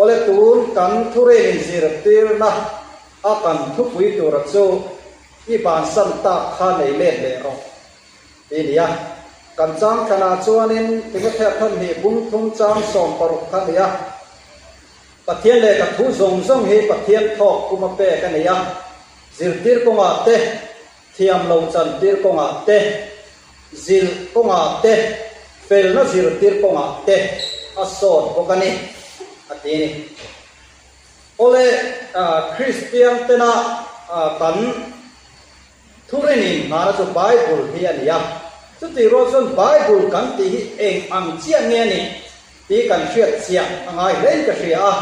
Awle tun kan thurin inzirtirna a kan thupui tura chu i bansan tak kha nei let leh rawh ti nia. Kan chang thlanah chuanin Timothea thawnhnih bung thum chang 60 kha nia. Pathian lehkha thu zawng zawng hi Pathian thawk kuma pek a ni a, zirtir kawngah te, thiam lo chantir kawngah te, zilh kawngah te, felna zirtir kawngah te a sawt bawk a ni, a ti a ni. Awle, Kristian tena kan thurin inhmana chu Bible hi a ni a, chutih rual chuan Bible kan tih hi eng ang chiah nge a nih tih kan hriat chiah a ngai hlein ka hria a.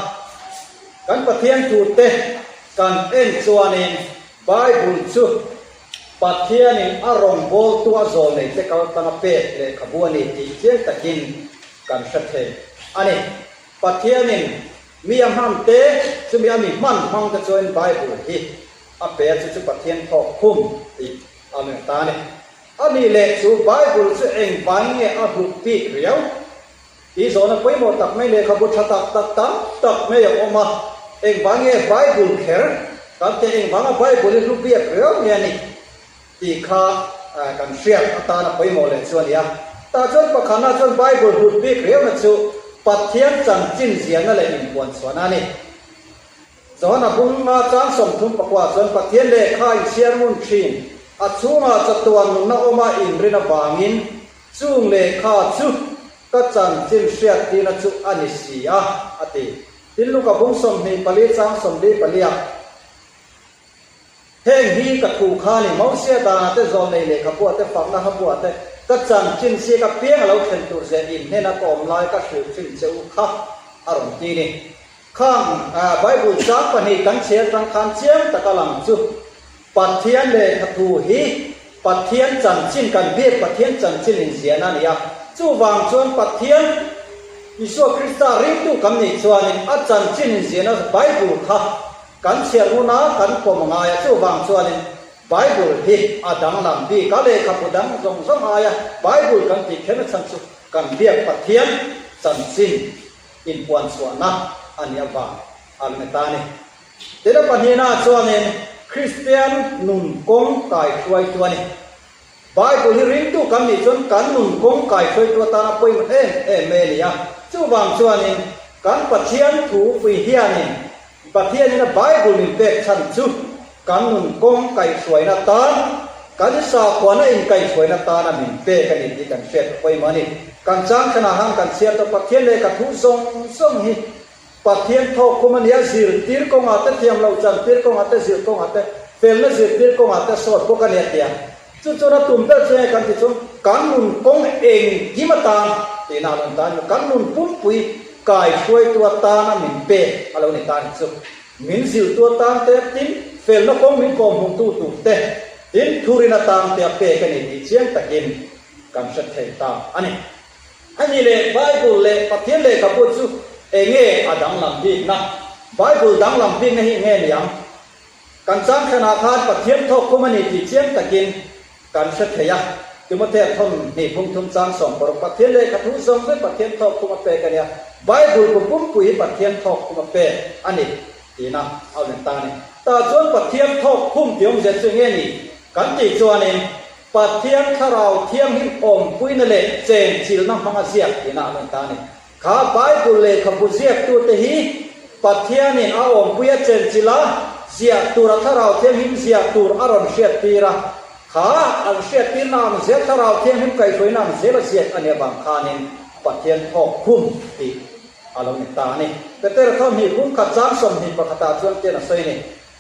Kan Pathian thute kan en chuanin Bible chu Pathianin a rawngbawltu a zawlneite kal tanga pek lehkhabu a ni tih chiang takin kan hre thei a ni. Pathianin mi a hman te, chumi a mi hman hmang te chuanin Bible hi a pe a, chu chu Pathian thawk khum tih a ni ta a ni. A nih leh chu Bible chu engvangin nge a hlut bik riau? Tih zawhna pawimawh tak mai lehkhabu tha tak tak tam tak mai a awm a, engvang nge Bible kher kan teh engvanga Bible hi hlu biak riau nge a ni tih kha kan hriat atana pawimawh leh chu a ni a. Tah chuan pakhatna chuan Bible hlut bik riauna chu Pathian chanchin ziahna leh inpuanchhuahna a ni. Johana bunga chang 39 chuan Pathian lehkha inchhiar ngun thin, a chhungah chatuan nunna awma inrin avangin Chung lehkha chu ka chanchin hriattirna chu a ni si a, a ti. Tin, Luka bung 24 chang 44, Heng hi ka thu kha ni, Mosia danah te zawlnei lehkhabuah te fakna habuah te ka chanchin ziak apiang a lo thlen tur zeh in hnena ka awm lai ka hrilh thin che u kha, a rawn ti ni. Khang Bible chang pahnih kan chhiar tang khan chiang taka lang chu Pathian lehkha thu hi Pathian chanchin kan biak Pathian chanchin inziahna a ni a. Chuvang chuan Pathian Isua Krista ringtu kan nih chuanin a chanchin inziahna Bible kha kan chhiar ngun a, kan pawm a ngai a. Chuvang chuanin Bible hi a danglam bik a, lehkhabu dang zawng zawng aia Bible kan tih kherna chhan chu kan biak Pathian chanchin inpuanchhuahna a nih avang a ni ta a ni. Tuna pahnihna chuanin Kristian nun kawng kaihruaitu a ni. Bible hi ringtu kan nih chuan kan nun kawng kaihruaitu atana pawimawh em em mai a ni a. Chuvang chuanin kan Pathian thu pui hianin Pathianin a Bible min pek chhan chu kan nun kawng kaihhruaina tan, kan sakhuana inkaihhruaina tana min pek a ni tih kan hriat a pawimawh a ni. Kan changthlanah han kan chhiar tawh Pathian lehkha thu zawng zawng hi Pathian thawk khum a nia, zirtir kawngah te, thiam loh chantir kawngah te, zir kawngah te, felna zirtir kawngah te sawt bawk a nia tia. Chu chuan a tum ber chu hei kan ti chu kan nun kawng engkim atan tihna a lo ni ta a ni. Kan nun pumpui kai hruaitu atana min pek a lo ni ta a ni chu. Min ziltu atan te, tin felna kawng min kawmhmuhtu tur te, tin thurin atan te a pek a ni tih chiang takin kan hre thei ta a ni. A ni leh Bible leh Pathian lehkhabu chu enge a danglam bikna? Bible danglam bikna hi enge ni ang? Kan changthlanah khan Pathian thawk khum a ni tih chiang takin kan hre thei a. Timothea thawn hnih phung thum chang 60 Pathian lehkha thu zawng vek Pathian thawk khum a pek a nia. Bible bu pumpui hi Pathian thawk khum a pek a ni tihna a awm ta a ni. Tah chuan Pathian thawk khum tih awmzia chu enge ni kan tih chuanin Pathian Thlarau Thianghlim awmpuina leh chenchilna hmanga ziak tihna an rawn ta a ni. Kha Bible lehkhabu ziaktute hi Pathianin a awmpuia chenchilh a, ziah tur a Thlarau Thianghlim ziah tur a rawn hriattir a. Kha an hriattirna ang zel Thlarau Thianghlim kaihhruaina ang zel a ziak a nih avang khanin Pathian thawk khum tih a lo ni ta a ni. Petera thawmhnih pumkhat chang 20 pakhatah chuan tian a sawi a ni.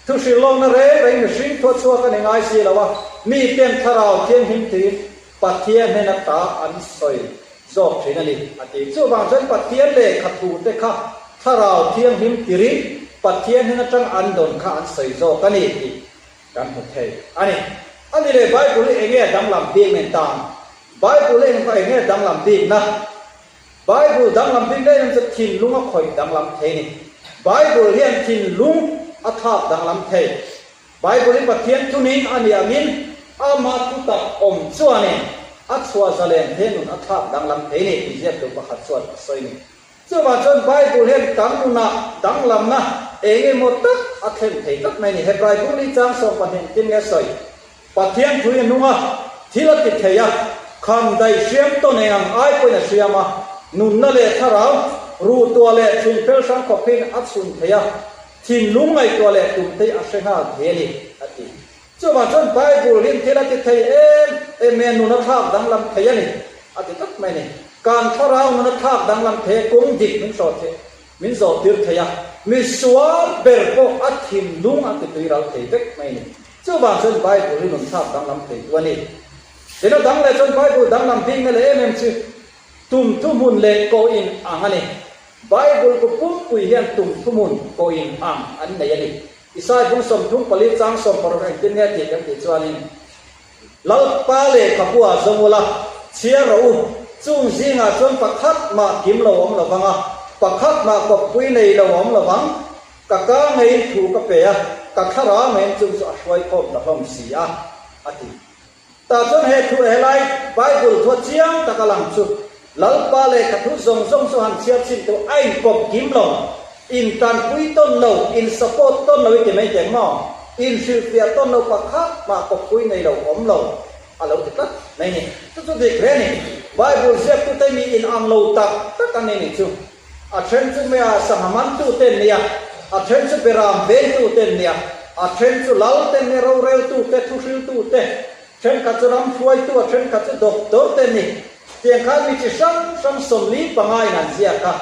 Thu hrilhlawkna reng reng mihring thuachhuak a ni ngai si lo a, miten Thlarau Thianghlim tiin Pathian hnena ta an sawi zawk thin a ni, a ti. Chuvang chuan Pathian lehkha thute kha Thlarau Thianghlim tirin Pathian hnen atang an dawn kha an sawi zawk a ni tih kan hmu thei a ni. A ni leh Bible hi enge a danglam bik nen tan? Bible hi enge a danglam bikna? Bible danglam bik daih em chu thinlung a khawih danglam thei ni. Bible hian thinlung a thlak danglam thei. Bible hi Pathian thunin a nih angin ama thutak awm chuanin a chhuah zalen the nun a thlak danglam thei ni tih ziaktu pakhat chuan a sawi ni. Chuvang chuan Bible hian kan nunah danglamna eng emaw tak a thlen thei tlat mai a ni. Hebrai bu ni chang 12 engtin nge a sawi? Pathian thu hi a hnung a, thil a ti thei a, kham daih hriam tawn eng ang ai pawhin a hriam a, nunna leh thlarau, ruhtuah leh chhun fel hrang khawp hian a chhun thei a, thinlung ngaihtuah leh tum te hi a hre nghal thei a ni, a ti. Chuvang chuan Bible hian thil a ti thei em em mai a, nun a thlak danglam thei a ni, a ti tlat mai a ni. Kan thlarau nun a thlak danglam thei a, kawng dik min hrawh thei, min zawhtir thei a, misual ber pawh a thinlung a ti tuiral thei vek mai a ni. Chuvang chuan Bible hi nun thlak danglam thei tu a ni. Tin a dang leh chuan Bible danglam bikna leh em em chu tum thuhmun leh koh in ang a ni. Bible bu pumpui hian tum thuhmun koh in ang an nei a ni. Isai bung 34 chang 16 engtin nge tih kan tih chuanin, Lalpa lehkhabu ah zawng ula, chhiar rawh u, chung zingah chuan pakhat mah kim lo awm lovang a, pakhat mah kawppui nei lo awm lovang, ka ka ngeiin thu ka pe a, ka thlarau ngeiin chung chu a hruai khawm ta hlawm si a, a ti. Tah chuan he thu helai Bible thua chiang tak a lang chu, Lalpa lehkha thu zawng zawng chu han chhiar chhin tawh a inkawp kim lo, intanpui tawn lo, in support tawn lo i ti mai teh maw? Inhrilhfiah tawn lo pakhat mah kawppui nei lo awm lo a lo ti tlat mai ni. Chu chu dik hle a ni. Bible ziaktute mi inang lo tak tak an ni nih chu. A then chu mea sangha mantute an ni a, a then chu beram vengtute an ni a, a then chu lalte an ni a, roreltute, thuhriltute, thenkhat chu ram hruaitu, a thenkhat chu doctor-te an ni. Tiang khan mi chi hrang hrang 45 in an ziak a.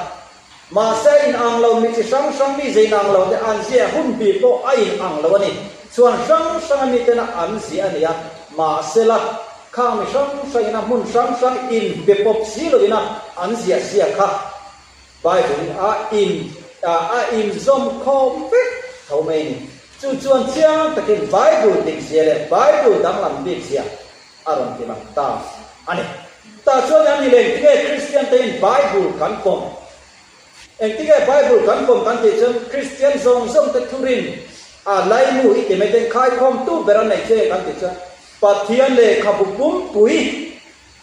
Mahse a inang lo, mi chi hrang hrang mi ze inang lo te an ziah hun bi pawh a inang lo a ni. Chhuan hrang hranga mitena an ziah a ni a, mahsela, Khang mi hrang hrang ina hmun hrang hrang in be pawp si lo ina an ziah zia kha Bible in a in a inzawm khawm vek tho mai a ni. Chu chuan chiang takin Bible dik zia leh Bible danglam bik zia a rawn ti lang ta a ni. Tah chuan an ni leh engtinge Kristian te in Bible kan pawm? Engtinge Bible kan pawm kan tih chuan Kristian zawng zawng te thurin a laimu i ti mai ten khaikhawmtu ber a nei che kan tih chuan Pathian lehkhabu pumpui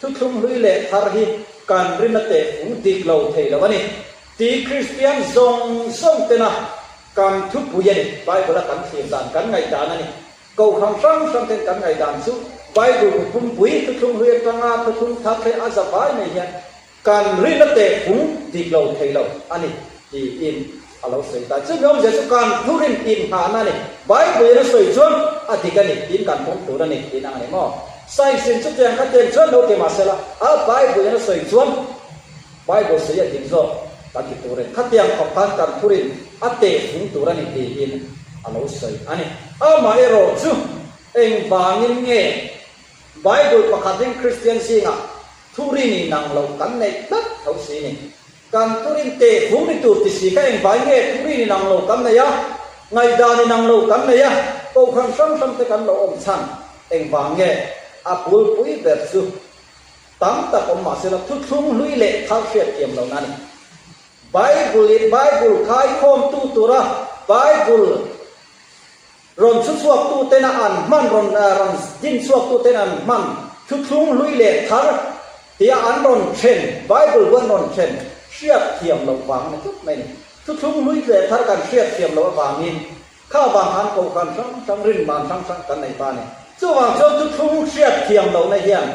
thuthlung hlui leh thar hi kan rinna tehfung dik lo thei lo a ni tih Kristian zawng zawng tena kan thupui a ni. Bible-a kan thlir dan, kan ngaihdan a ni. Kohhran hrang hrang ten kan ngaihdan chu Bible bu pumpui thuthlung hlui atanga thuthlung thar thleng a za vai mai hian Kan rinna tehfung dik lo thei lo a ni, tiin a lo sawi ta. Chumi awmzia chu kan thurin inngahna a ni. Bible-in a sawi chuan a dik a ni tiin kan pawm tur a ni tiin ang a ni maw? Science-in chutiang kha tiang chuan lo ti mah sela, a Bible-in a sawi chuan Bible sawi a dik zawk kan ti tur a ni. Khatiang khawp khan kan thurin a tehfung tur a ni tiin a lo sawi a ni. Amaherawhchu engvangin nge Bible pakhatin Kristian zingah Thurin inang lo kan neih tlat tho si ni. Kan thurin teh vung ni tur ti si kha engvai nge thurin inang lo kan nei a, ngaihdan inang lo kan nei a, kohhran hrang hrang te kan lo awm chhan engvang nge a bulpui ber chu tam tak awm mahsela thuthlung hlui leh thar hriatthiam lohna a ni. Bible in Bible khaikhawmtu tura Bible Rawn chhu chhuaktu tena an hman rawn rawn din chhuaktu tena an hman thuthlung hlui leh thar tia an rawn then Bible bu an rawn then hriat thiam loh vang a ni tlat mai a ni. Thuthlung hlui leh thar kan hriat thiam loh avangin kha vang khan kohhran hrang hrang rinman hrang hrang kan nei ta a ni. Chuvang chuan thuthlung hriat thiam lohna hian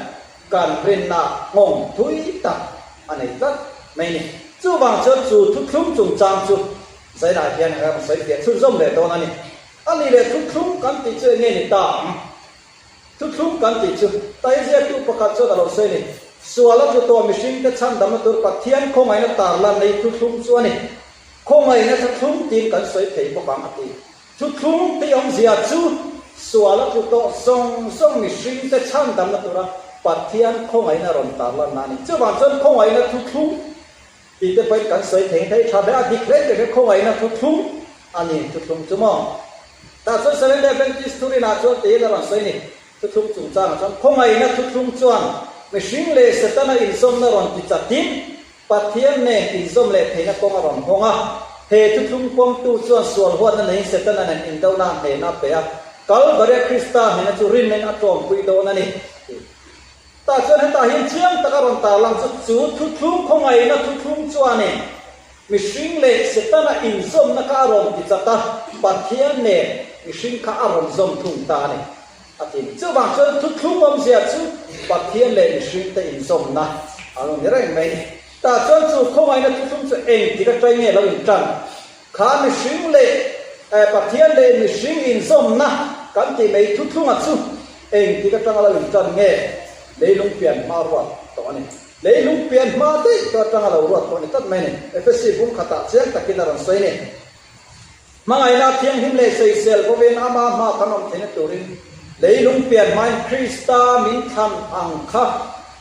kan rinna nghawng thui tak a nei tlat mai a ni. Chuvang chuan chu thuthlung chungchang chu Zainah hian a rawn sawi fiah chhunzawm leh dawn a ni. A nih leh thuthlung kan tih chu enge ni ta ang? Thuthlung kan tih chu Taiziaktu pakhat chuan a lo sawi a ni. Sual a tlu tawh mihringte chhandamna tur Pathian khawngaihna tarlan nei thuthlung chu a ni. Khawngaihna thuthlung tiin kan sawi thei bawk ang a ti. Thuthlung tih awmzia chu sual a tlu tawh zawng zawng mihringte chhandamna tura Pathian khawngaihna rawn tarlanna a ni. Chuvang chuan khawngaihna thuthlung Tih te pawhin kan sawi thei thei tha hle a, dik hle tih hi khawngaihna thuthlung a ni, thuthlung chu maw? Tah chuan Seventh-day Adventist thurinah chuan tiin a rawn sawi ni, thuthlung chungchangah chuan khawngaihna thuthlung chuan mihring leh Setana inzawmna rawn ti chatin Pathian nen inzawm leh theihna kawng a rawn hawng a. He thuthlung pawmtu chuan sual huatna neiin Setana nen indona hnehna a pe a, Kalvaria Krista hnehna chu rinnain a tlawmpui dawn a ni, a ti. Tah chuan hetah hian chiang taka rawn tarlang chu chu thuthlung khawngaihna thuthlung chuanin. Mihring leh Setana inzawmna kha a rawn ti chat a, Pathian nen mihring kha a rawn zawm thung ta a ni, a ti. Chuvang chuan thuthlung awmzia chu Pathian leh mihringte inzawmna a lo ni reng mai. Tah chuan chu khawngaihna thuthlung chu engtik aṭai nge lo inṭan? Kha mihring leh Pathian leh mihring inzawmna kan tih mai thuthlunga chu engtik aṭanga lo inṭan nge? Leilung pian hma ruat tawh a ni. Leilung pian hma daih tawh aṭanga lo ruat tawh a ni tlat mai a ni. Efesi bung khatah chiang takin a rawn sawi a ni. Hmangaihna thianghlim leh sawisel bawkin ama hma kan awm theihna turin leilung pian hmain Krista min thlan ang kha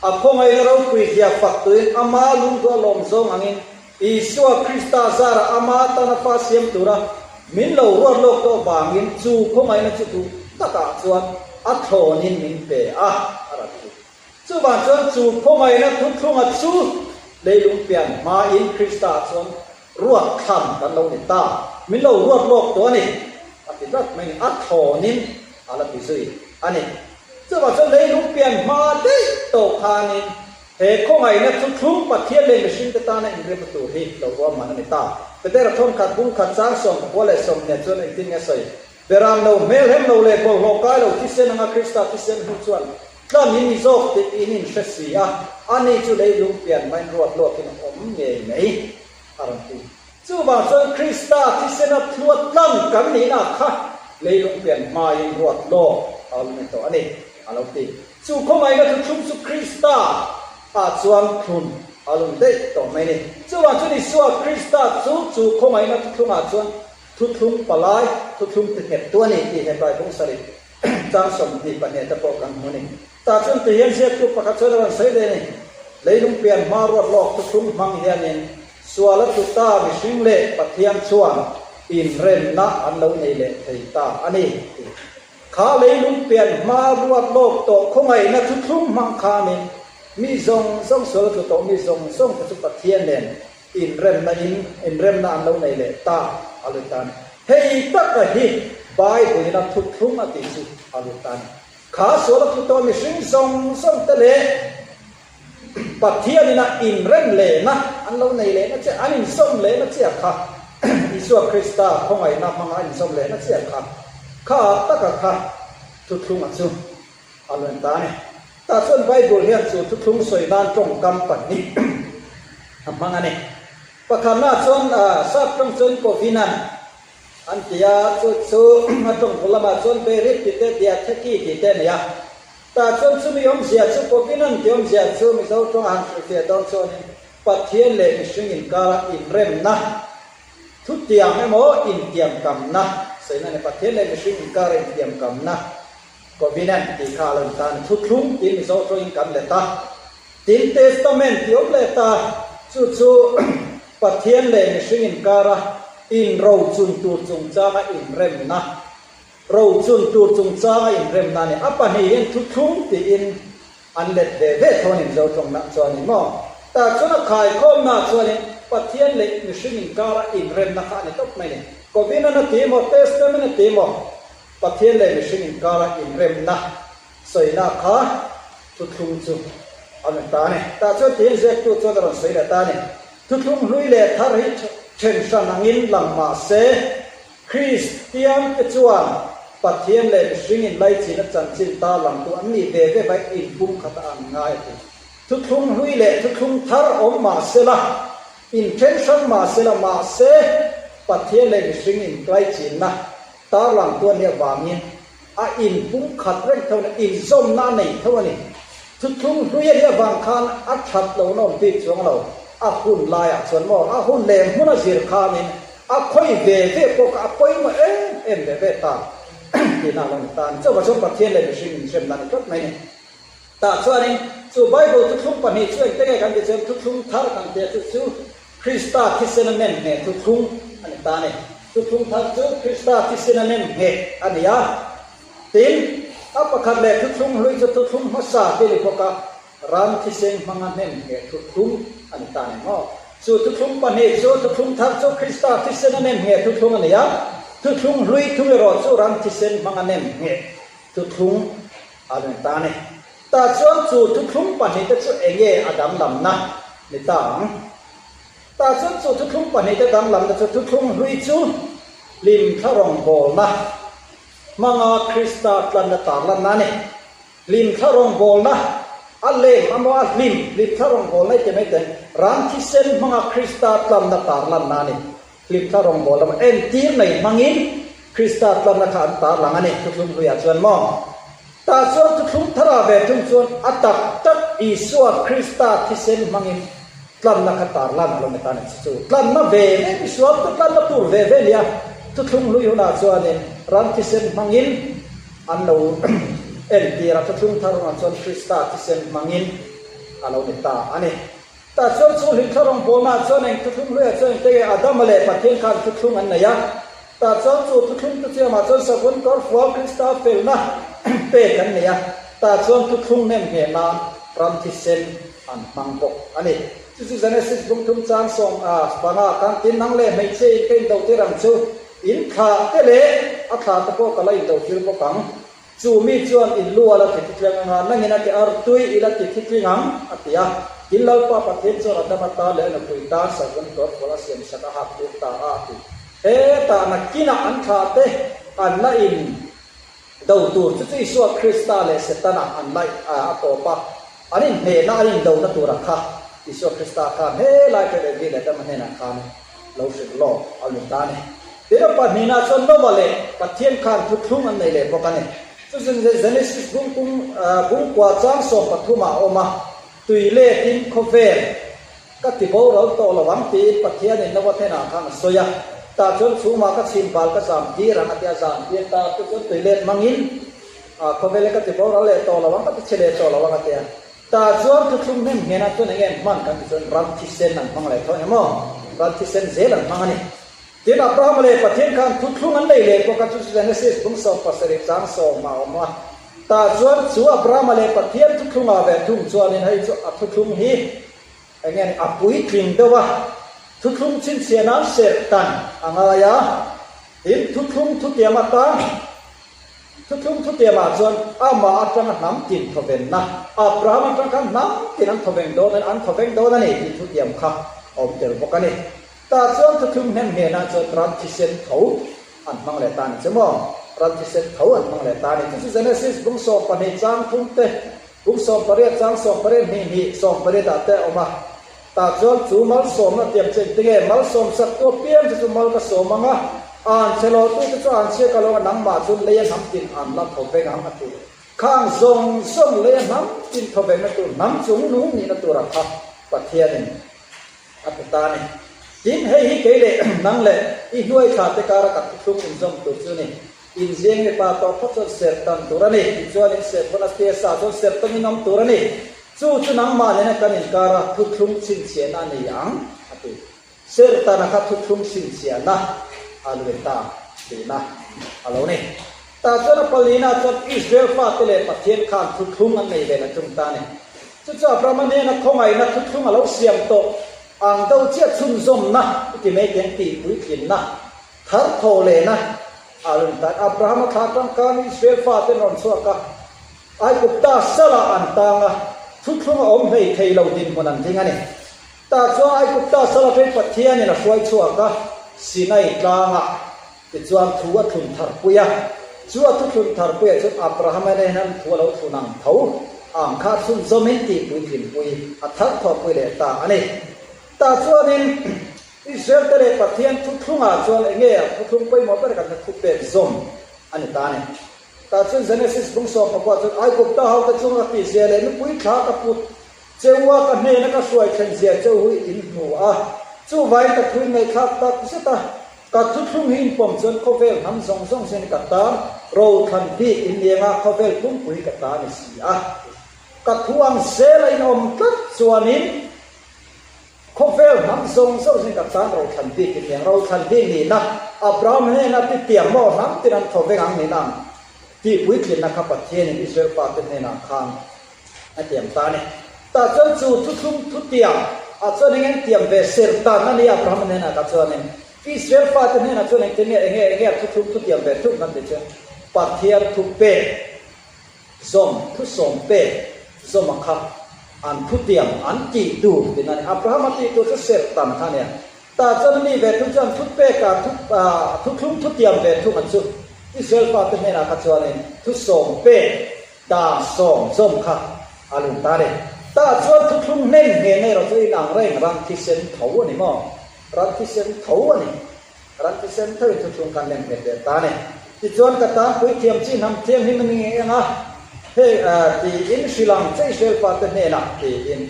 a khawngaihna ropui zia fak turin ama lungduah lawm zawng angin Isua Krista zarah ama tana fa siam tura min lo ruat lawk tawh vangin chu khawngaihna chu duh takah chuan a thlawnin min pe a, a rawn ti. Chuvang chuan chu khawngaihna thuthlunga chu leilung pian hmain Krista chuan ruat thlan kan lo ni ta, min lo ruat lawk tawh a ni, a ti tlat mai a ni, a thlawnin a la ti zui a ni. Chuvang chuan leilung pian hma daih tawh khanin He khawngaihna chu thlung Pathian leh mihringte tana inremna tur hi lo ruahman a ni ta. Petera thawnkhat bungkhat chang 19 leh 20 chuan engtin nge sawi? Beram lo, hmelhem lo leh bawlhhlawh kai lo thisen anga Krista thisen hnu chuan tlan in ni zawk tih in inhre si a, ani chu leilung pian hmain ruat lawkin a awm ngei mai, a rawn ti. Chuvang chuan Krista thisena thlua tlan kan nihna kha leilung pian hmain ruat lawk a awm ni tawh a ni, a lo ti. Chu khawngaihna thuthlung chu Krista ah chuan thlun a lun daih tawh mai a ni. Chuvang chuan Isua Krista chu chu khawngaihna thuthlungah chuan thuthlung palai, thuthlung ti nghet tu a ni tih Hebrai bung sarih chang 22 te pawh kan hmu a ni. Tah chuan ti hian ziaktu pakhat chuan a rawn sawi leh a ni, Leilung pian hma ruat lawk thuthlung hmang hianin sual a tlu ta mihring leh Pathian chuan inremna an lo nei leh thei ta a ni tih. Kha leilung pian hma ruat lawk tawh khawngaihna thuthlung hmang khanin mi zawng zawng sual a tlu tawh mi zawng zawng te chu Pathian nen inremna in inremna an lo nei leh ta a lut ta a ni. Hei taka hi Bible in a thuthlung a tih chu a lut ta a ni. Kha sual a tlu tawh mihring zawng zawng te leh Pathian in a inrem lehna an lo nei lehna chiah an inzawm lehna chiah kha Isua Krista khawngaihna hmanga an inzawm lehna chiah kha kha taka kha thuthlunga chu a luen ta a ni. Tah chuan Bible hian chu thuthlung sawi nan tawngkam pahnih a hmang a ni. Pakhatna chuan sap tawng chuan covenant an ti a, chu chu a tawngkaw lamah chuan berit tih te diatheki tih te a ni a. Tah chuan chumi awmzia chu Covenant tih awmzia chu Mizo tawnga han hrilhfiah dawn chuanin Pathian leh mihring inkara inremna, thutiam emaw intiamkamna sawina a ni. Pathian leh mihring inkara intiamkamna, Covenant tih kha a lo intan a ni. Thuthlung tih Mizo tawngin kan let a, tin Testament tih awm leh ta, chu chu Pathian leh mihring inkara inrochun tur chungchanga inremna, Rochun tur chungchanga inremna a ni. A pahnihin thuthlung tiin an let ve ve tho a ni Mizo tawngna chuanin maw? Tah chuan a khaikhawmna chuanin Pathian leh mihring inkara inremna kha a ni tawp mai a ni. Covenant a ti maw, Testament a ti maw, Pathian leh mihring inkara inremna sawina kha thuthlung chu a ni ta a ni. Tah chuan tiin ziaktu chuan a rawn sawi leh ta a ni. Thuthlung hlui leh thar hi then hran angin lang mah se, Kristiante chuan Pathian leh mihring inlaichin a chanchin ta langtu an nih ve ve vai inpumkhat a an ngai a ti. Thuthlung hlui leh thuthlung thar awm mah sela, inthen hrang mah sela, mahse Pathian leh mihring inklaichinna tarlangtu a nih avangin a inpumkhat reng tho a ni, inzawmna a nei tho a ni. Thuthlung hlui a nih avang khan a that lo na awm bik chuang lo, a hun laiah chuan maw, a hun leh hmun a zir khanin a khawi ve ve pawh kha a pawimawh em em ve ve ta tihna a lo ni ta a ni. Chuvang chuan Pathian leh mihring inhremna a ni tlat mai a ni. Tah chuanin chu Bible thuthlung pahnih chu engte nge kan tih chuan thuthlung thar kan tia chu chu Krista thisen a nem ngheh thuthlung a ni ta a ni. Thuthlung thar chu Krista thisen a nem ngheh a ni a. Tin, a pakhat leh thuthlung hlui chu thuthlung hmasa te ni bawk a, ram thisen hmanga nem ngheh thuthlung a ni ta a ni maw? Chu thuthlung pahnih chu thuthlung thar chu Krista thisen a nem ngheh thuthlung a ni a, thuthlung hlui thung erawh chu ram thisen hmanga nem ngheh thuthlung a ni ta a ni. Tah chuan chu thuthlung pahnihte chu enge a danglamna ni ta ang? Tah chuan chu thuthlung pahnihte danglamna chu thuthlung hlui chu hlimthla rawngbawlna hmanga Krista tlanna tarlanna a ni. Hlimthla rawngbawlna a lem amaw a hlim hlimthla rawngbawlna i ti mai teh ran thisen hmanga Krista tlanna tarlanna a ni. Hlimthla rawngbawlna maw entir nei hmangin Krista tlanna kha an tarlang a ni thuthlung hluiah chuan maw? Tah chuan thuthlung thara ve thung chuan a tak tak Isua Krista thisen hmangin tlanna kha tarlan a lo ni ta a ni. Chu chu tlanna ve ve misual chu tlanna tur ve ve nia thuthlung hlui hunah chuanin ran thisen hmangin An lo entir a, thuthlung thar hunah chuan Krista thisen hmangin a lo ni ta a ni. Tah chuan chu hlimthla rawngbawlnaah chuan eng thuthlung hluiah chuan engte nge Adama leh Pathian khan thuthlung an nei a. Tah chuan chu thuthlung tuchiamah chuan savun kawrfual Krista felna pek an nei a. Tah chuan thuthlung nem ngheh nan ram thisen an hmang bawk a ni. Chu chu Genesis bungthum chang sawm panga khan tin nang leh hmeichhia in ka indotir ang chu. In thla te leh a thla te pawh ka la indotir bawk ang. Chu mi chuan in lu a la ti thitling anga, nangin a ti ar tui i la ti thitling ang, a ti a. Tin Lalpa Pathian chuan Adama tan leh a nupui tan savun kawrfual a siam sak a hak tir ta a, a ti. Hetah nakinah an thla te an la in do tur chu chu Isua Krista leh Setana an la a tawp a, an inhnehna an indona tura kha Isua Krista khan helai te leh vi leh Adama hnenah khan lo hrilh lawk a ni ta a ni. Tin a pahnihna chuan Noah leh Pathian khan thuthlung an nei leh bawk a ni. Chu Genesis bungkung bungkua chang 13 ah a awm a, tui letin khawvel ka ti boral tawh lo ang tiin Pathianin Noah hnenah khan a sawi a. Tah chuan chhungah ka chhim bal ka zam tir ang a ti a, zam tir ta chu chuan tui let hmangin khawvel ka ti boral leh tawh lo ang, ka ti chhe leh tawh lo ang a ti a. Tah chuan thuthlung hnem hnenah chuan eng nge an hman kan ti chuan ram thisen an hmang leh tho eng emaw? Ram thisen zel an hmang a ni. Tin, Abrahama leh Pathian khan thuthlung an nei leh bawk a, chu chu Genesis bung 17 chang sawm a awm a. Tah chuan chu Abrahama leh Pathian thuthlungah ve thung chuanin hei chu a thuthlung hi eng nge a puitling deuh a, thuthlung chhinchhiah nan serhtan a ngai a, tin thuthlung thutiam atan Thuthlung thutiamah chuan amah atanga hnam tin thawvenna, Abraham atang khan hnam tin an thawveng dawn a, an thawveng dawn a ni tih thutiam kha a awm tel bawk a ni. Tah chuan thuthlung hnem hnenah chuan ram thisen tho an hmang leh ta a ni che maw? Ram thisen tho an hmang leh ta a ni. Chu chu Genesis bung 12 chang thum te, bung 18 chang 18 hnih hnih 18 ah te a awm a. Tah chuan chu malsawmna tiam che engtinge malsawm sak tu apiang che chu mal ka sawm ang a, an chhe lo tu te chu an chhia ka lo ang a, nangmah chu lei a hnam tin an la thaw veng ang a ti. Khang zawng zawng lei a hnam tin thaw vengna tur hnam chung nung nihna tura kha Pathianin a pe ta a ni. Tin, hei hi kei leh nang leh i hnuai thla te kara ka thuthlung inzawm tur chu ni. Inziang mipa tawh phawt chuan serh tan tur a ni. Tichuan in serh pawn a tia sa chuan serh tawngin awm tur a ni. Chu chu nangmah nena kan inkara thuthlung chhinchhiahna a ni ang, a ti. Serh tana kha thuthlung chhinchhiahna a lui ta tihna a lo ni. Tah chuan a palina chuan Israel fate leh Pathian khan thuthlung an nei ve la tum ta a ni. Chu chu Abrahama hnena khawngaihna thuthlung a lo siam tawh ang do chiah chhunzawmna i ti mai teng tihpuitlinna Thar tho lehna a rawn tan. Abrahama thla atang khan Israel fate an rawn chhuak a, Aigupta salah an tang a, thuthlung a awm hlei thei lo dinhmun an ding a ni. Tah chuan Aigupta sal atangin Pathianin a hruai chhuak a, Sinai tlangah tichuan thu a thlun tharpui a. Chu a thuthlun tharpuiah chuan Abrahama hnenah thu a lo thlun ang tho ang kha chhunzawmin tihpuitlinpui a thar thawhpui leh ta a ni. Tah chuanin Israel te leh Pathian thuthlungah chuan eng nge a thuthlung pawimawh ber kan hre thu pek zawm a ni ta a ni. Tah chuan Genesis bung 14 chuan Aigupta ho te chunga ka tihzia leh nupui thla ka put cheu a, ka hnena ka hruai thlen zia cheu hui in hmu a, chuvangin ka thu in ngaihthlak tak zet a, ka thuthlung hi in pawm chuan khawvel hnam zawng zawng zin ka tan rothlan bik in niang a, khawvel pumpui ka ta a ni si a. Ka thu ang zela in awm tlat chuanin Khawvel hnam zawng zawng zing ka tan rothlan bik in niang rothlan bik nihna Abraham hnena ti tiang maw hnam tin an thaw veng ang nin ang tih puitlinna kha Pathianin Israel fate hnenah khan a tiam ta a ni. Tah chuan chu thuthlung thutiang ah chuan eng eng tiam ve ser tan a ni Abraham hnenah kha chuanin Israel fate hnenah chuan engtin nge enge enge a thuthlung thutiam ve thung kan ti chu Pathian thu pek zawm thusawm pek zawm a kha. An thutiam an tih tur tihna a ni. Abrahama tih tur chu serh tam kha a nia. Tah chuan a ni ve thung chuan thupeka thuthlung thutiam ve thung an chu Israel fate hnenah kha chuanin thusawm pek dan sawm zawm kha a lun ta a ni. Tah chuan thuthlung hnem hnena erawh chu inang reng ran thisen tho a ni maw? Ran thisen tho a ni. Ran thisen thoin thuthlung kan lem nghet ve ta a ni. Tichuan ka tan puithiam chi hnam thianghlim a ni eng a, hei tiin hrilh ang che Israel fate hnenah tiin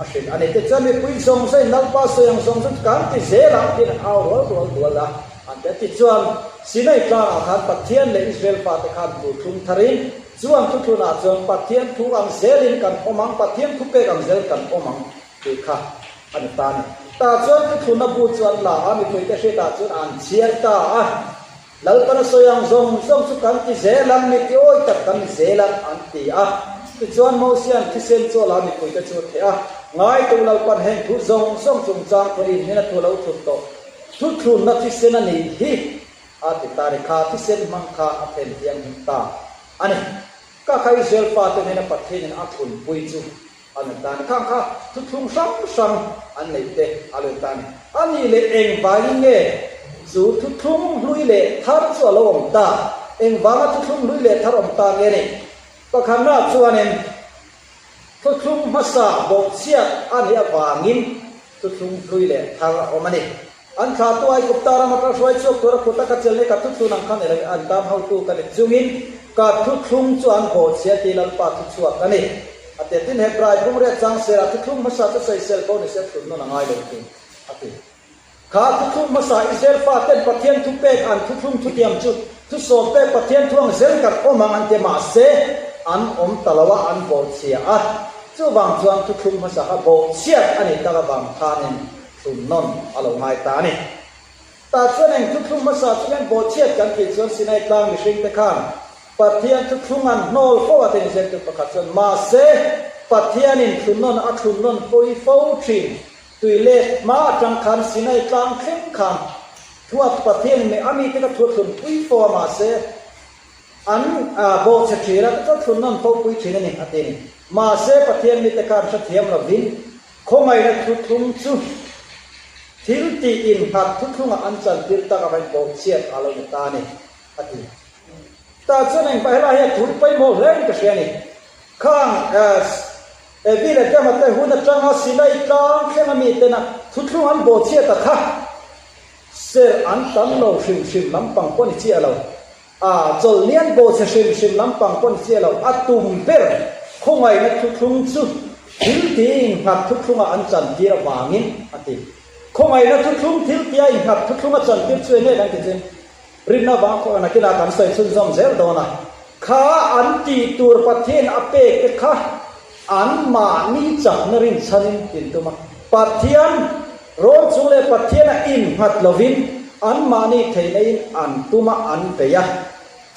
a hrilh a ni. Tichuan mipui zawng zawngin Lalpa sawi ang zawng zawng chu kan ti zel ang tiin an au rual rual dual a an ti a. Tichuan Sinai tlangah khan Pathian leh Israel fate khan thuthlung tharin chuan thuthlunah chuan Pathian thu ang zelin kan awm ang, Pathian thupek ang zel kan awm ang tih kha a ni ta a ni. Tah chuan thuthlunna bu chu an la a, mipuite hriatah chuan an chhiar ta a. Lalpan a sawi ang zawng zawng chu kan ti zel ang, mi ti awi tak kan ni zel ang, an ti a. Tichuan Mosia'n thisen chu a la mipuite chu a theh a, Ngaitu Lalpan heng thu zawng zawng chungchang pawhin hming a thu a lo thlun tawh. Thuthlunna thisen a nih hi, a ti ta a ni. Kha thisen hmang kha a then thianghlim ta a ni. Ka kha Israel fate hnena Pathianin a thlunpui chu A lo tan khang kha thuthlung hrang hrang an neih te a lo tan. A nih leh engvangin nge chu thuthlung hlui leh thar chu a lo awm ta? Engvanga thuthlung hlui leh thar awm ta nge ni? Pakhatna chuanin thuthlung hmasa bawhchhiat a nih avangin thuthlung hlui leh thar a awm a ni. An thlahtu Aigupta ram atang hruai chhuak tura kut a ka chelh ni ka thuthlun ang kha ni lo an tan hotu ka ni chungin ka thuthlung chu an bawhchhia tih Lalpa thu chhuak a ni. A ti a, tin Hebrai bungriat chang serah thuthlung hmasa chu sawisel bo ni se thlun nawn a ngai lo thin a ti. Kha thuthlung hmasa Israel faten Pathian thu pek an thuthlung thutiam chu thusawm pek Pathian thu ang zel kan awm ang an ti a mahse an awm ta lo a an bawhchhia a chuvang chuan thuthlung hmasa kha bawhchhiat a ni tak avang khanin Thlun nawn a lo ngai ta a ni. Tah chuan eng thuthlung hmasa chu hian bawhchhiat kan tih chuan Sinai tlang mihringte khan Pathian thuthlung an hnawl fo a tih zirtir pakhat chuan mahse Pathianin thlun nawn a thlun nawn pawi fo thin. Tui let hma atang khan Sinai tlang thleng khan thuat Pathianin meh a mite kha thu a thlun pui fo a mahse an bawhchhe thin a chuan thlun nawn fo pui thin a ni a ti a ni. Mahse Pathian mite khan hrethiam lovin Khawngaihna thuthlung chu thil tih innghat thuthlungah an chantir tak avangin bawhchhiat a lo ni ta a ni, a ti. Tah chuan engpah helai hi a thu pawimawh hle in ka hria a ni. Khang Evi leh Adama te hun atanga Sinai tlang thleng a mitena thuthlung an bawhchhiat a kha ser an tam lo hrim hrim lampang pawh ni chiah lo. A chawlhlian bawhchhe hrim hrim lampang pawh ni chiah lo, a tum ber khawngaihna thuthlung chu thil tia innghat thuthlungah an chantir avangin a ti. Khawngaihna thuthlung thil tia innghat thuthlunga chantir chu enge kan ti chin? Rinna avanga khawngaihna kinah kan sawi chhunzawm zel dawn a, kha an tih tur Pathian a pek te kha anmahni chakna rinchhanin tin tum a, Pathian Rawn chung leh Pathian a innghat lovin anmahni theihna-in an tum a, an bei a.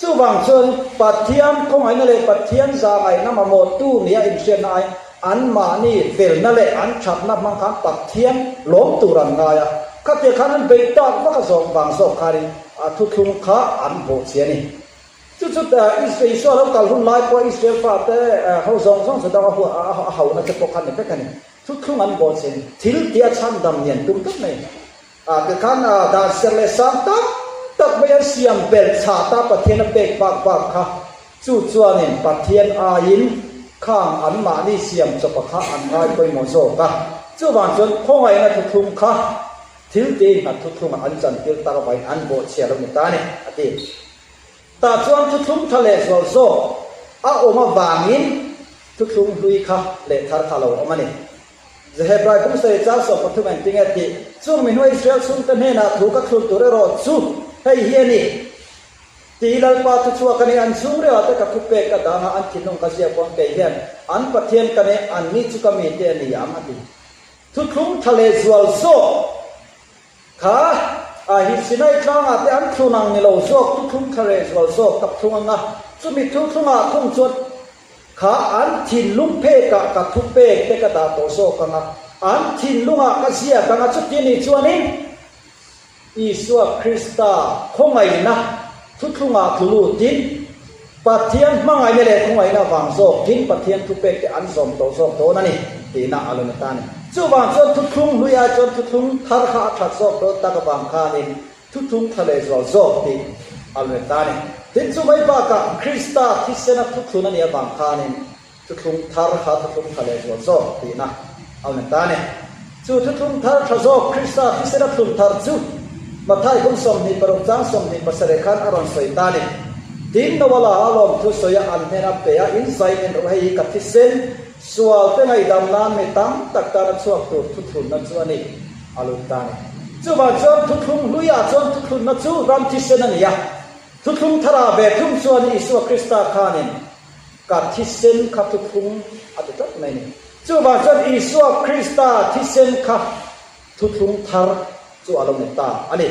Chuvang chuan Pathian khawngaihna leh Pathian zahngaihna mamawhtu nia inhriatna aiin anmahni felna leh an thatna hmang khan Pathian lawm tur an ngai a. Khatia khan an beih tak vak a zawng vang zawk khanin a thuthlung kha an bawhchhi a ni. Chu chu Isua lo kal hun lai pawh Israel fate ho zawng zawng chu dang a hauhna te pawh kha ni vek a ni. Thuthlung an bawh chin thil tih a chhandam nian tum tlat mai a ti khan dan ser leh sang tak tak mai an siam belh chhah ta Pathian a pek bak bak kha chu chuanin Pathian aiin khang an mahni siam chawpa kha an ngai pawimawh zawk a chuvang chuan khawngaihna thuthlung kha thil tih in hna thuthlungah an chantir tak avangin an bawh chhia lo ni ta a ni a ti. Tah chuan thuthlung tha leh zual zawk a awm avangin thuthlung hlui kha leh thar kha a lo awm a ni. Zehebrai bung sawi chang 13 engtin nge tih? Chung mi hnuai Israel chhungte hnenah thu ka thlun tur erawh chu hei hi a ni, Ti Lalpa thu chhuak a ni, an chhungreuah te ka thu pek ka dang a, an thinlung ka ziak pawn kei hian an Pathian ka nei, anni chu ka mite a ni ang a ti. Thuthlung tha leh zual zawk Kha a hi Sinai tlangah te an thlun ang ni lo zawk thuthlung thla reh zual zawk ka thlung ang a, chumi thuthlungah thung chuan kha an thinlung phekah ka thu pek te ka dah tawh zawk ang a, an thinlungah ka ziak ang a, chuti ni chuanin Isua Krista khawngaihna thuthlungah tlu lutin Pathian hmangaihna leh khawngaihna vang zawkin Pathian thupek te an zawm tawh zawk dawn a ni. tihna a lo ni ta a ni. Chuvang chuan thuthlung hlui ai chuan thuthlung thar kha a that zawk dawn tak avang khanin thuthlung tha leh zual zawk tih a lo ni ta a ni. Tin, chu mai bakah Krista thisena thuthlun a nih avang khanin Thuthlung thar kha thuthlung tha leh zual zawk tihna a ni ta a ni. Chu thuthlung thar tha zawk Krista thisena thlun thar chu Mathai kum 26 chang 27 khan a rawn sawi ta a ni. Tin, Noah la a lawmthu sawia an hnen a pe a, in zai en rawh hei hi ka thisen sual te ngaihdam nan mi tam tak tana chhuak tur thuthlunna chu a ni a lut ta a ni. Chuvang chuan thuthlung hluiah chuan thuthlunna chu ram thisen a ni a, thuthlung tharah ve thung chuan Isua Krista khanin Ka thisen kha thuthlung a ti tlat mai a ni. Chuvang chuan Isua Krista thisen kha thuthlung thar chu a lo ni ta a ni.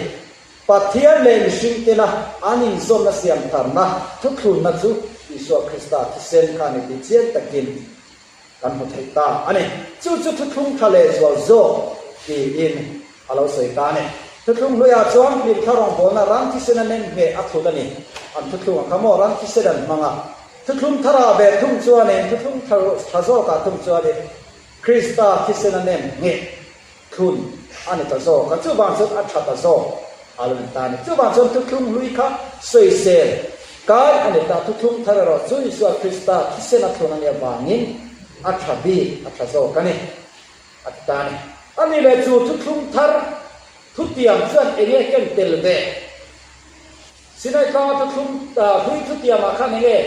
Pathian leh mihring tena an inzawnna siam tharna thuthlunna chu Isua Krista thisen kha a ni tih chiang takin kan hmu thei ta a ni. Chu chu thuthlung tha leh zual zawk tiin a lo sawi ta a ni. Thuthlung hluiah chuan hlimthla rawngbawlna ram thisena nem ngheh a thut a ni. An thuthlung a kha maw? Ram thisen an hmang a. Thuthlung tharah ve thung chuanin, thuthlung tha zawkah thung chuanin Krista thisena nem ngheh thlun a ni ta zawk a. Chuvang chuan a tha ta zawk a lo ni ta a ni. Chuvang chuan thuthlung hlui kha sawisel kai a ni ta. Thuthlung thar erawh chu Isua Krista thisena thlun a nih avangin a tha bik, a tha zawk a ni. A ti ta a ni. A ni leh chu thuthlung thar thutiam chuan eng nge ken tel ve? Sinai tlanga thuthlung hlui thutiamah khan eng nge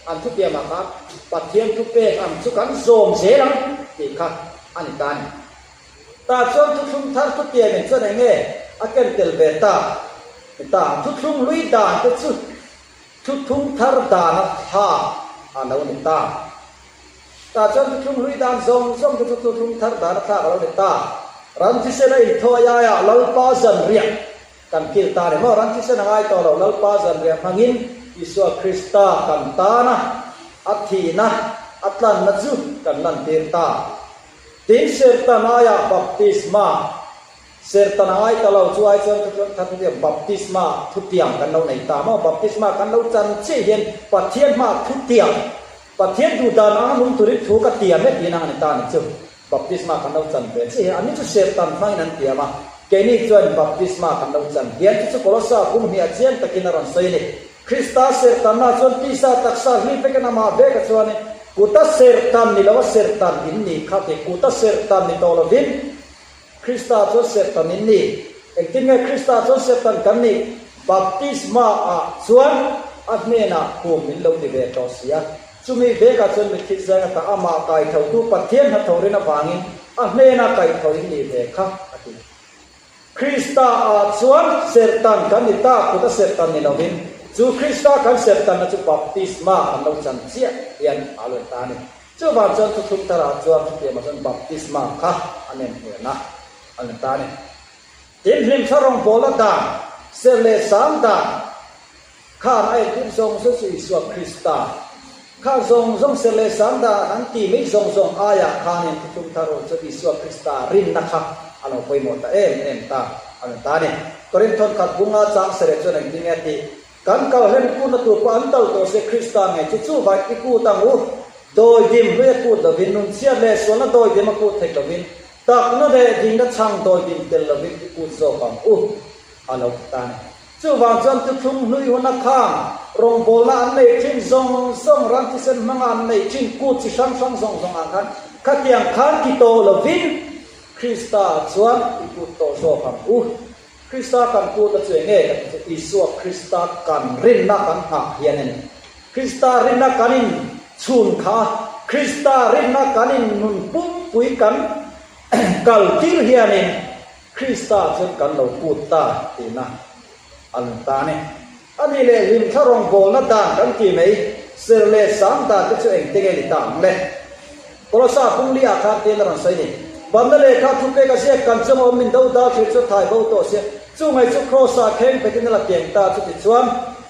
an thutiamah khan Pathian thupek ang chu kan zawm zel ang tih kha a ni ta a ni. Tah chuan thuthlung thar thutiamin chuan eng nge a ken tel ve ta? Ni ta ang. Thuthlung hlui dan te chu thuthlung thar dana thlak a lo ni ta. Tah chuan thuthlung hlui dan zawng zawng te chu thuthlung thar dan a thlak a lo ni ta. Ram thisen a inthawi aiah Lalpa zanriah kan kil ta a ni maw? Ram thisen a ngai tawh lo, Lalpa zanriah hmangin Isua Krista kan tana a thihna, a tlanna chu kan lantir ta. Tin, Sertan aiah baptisma Sertan a ngai ta lo, chu ai chuan thuthlung thar thutiam baptisma thutiam kan lo nei ta maw? Baptisma kan lo chan chiah hian Pathian hmaah thutiam, Pathian duh dan anga nung turin thu ka tiam e tiin ang a ni ta a ni chu. Baptisma kan lo chan ve chiah hian anni chu Sertan hmangin an tiam a, keini chuan baptisma kan lo chan hian chu chu Kolosa kum hniah chiang takin a rawn sawi a ni. Krista sertanna chuan tisa taksa hlui vekin amah veka chuanin kuta sertan ni loa sertan in ni kha ti kuta sertan ni tawh lovin Krista chuan serhtan in ni. Engtin nge Krista chuan serhtan kan nih? Baptisma ah chuan a hnenah kum min lo ti ve tawh si a. Chumi vekah chuan mitthi zeng ata amah kaithotu Pathian hnathawrin avangin a hnena kaitho in nih ve kha a ti. Krista ah chuan serhtan kan ni ta, kut a serhtan ni lovin chu Krista kan serhtanna chu baptisma kan lo chan chiah hian aa lo ta a ni. Chuvang chuan thuthlung tharah chuan chutiangah chuan baptisma kha a nem hnen a, a ni ta a ni. Tin, hlimthla rawngbawla dan, serh leh sang dan khan a entir zawng zawng chu Isua Krista kha zawng zawng serh leh sang dan an tih mai zawng zawng aiah khanin thuthlung thar rawh chuan Isua Krista rinna kha a lo pawimawh ta em em ta a ni ta a ni. Korinthon khat bunga chang serh chuan engtin nge a tih? Kan kal hlen kutna tur pawh an tal tawh se Krista ngei chu chu vai i kut ang u. Dawi dim hlui a kut lovin, nunchhiat leh sualna dawi dim a kut theih lovin, takna leh dingna chhang dawi dim tel lovin i kut zawk ang u, a lo ti ta a ni. Chuvang chuan thuthlung hlui huna khang rawngbawlna an nei thin zawng zawng, ran thisen hmanga an nei thin kut chi hrang hrang zawng zawng ah khan khatiang khan ti tawh lovin Krista chuan i kut tawh zawk ang u. Krista kan kut a chu eng nge kan tih chu Isua Krista kan rinna kan nghah hian a ni. Krista rinna kan in chhun kha a, Krista rinna kan in nun pumpui kan kal tir hianin Krista chuan kan lo kut ta tihna a ni ta a ni. A nih leh hlimthla rawngbawlna dan kan tih mai, ser leh sang dan te chu engte nge ni ta ang le? Kolosa pungli ah khan tiin a rawn sawi ni. Banna lehkha thupek a ziak kan chunga awm min do dal thei chu thai bo tawh sia. Chu ngai chu Kraws ah kheng petin a la piang ta chuti chuan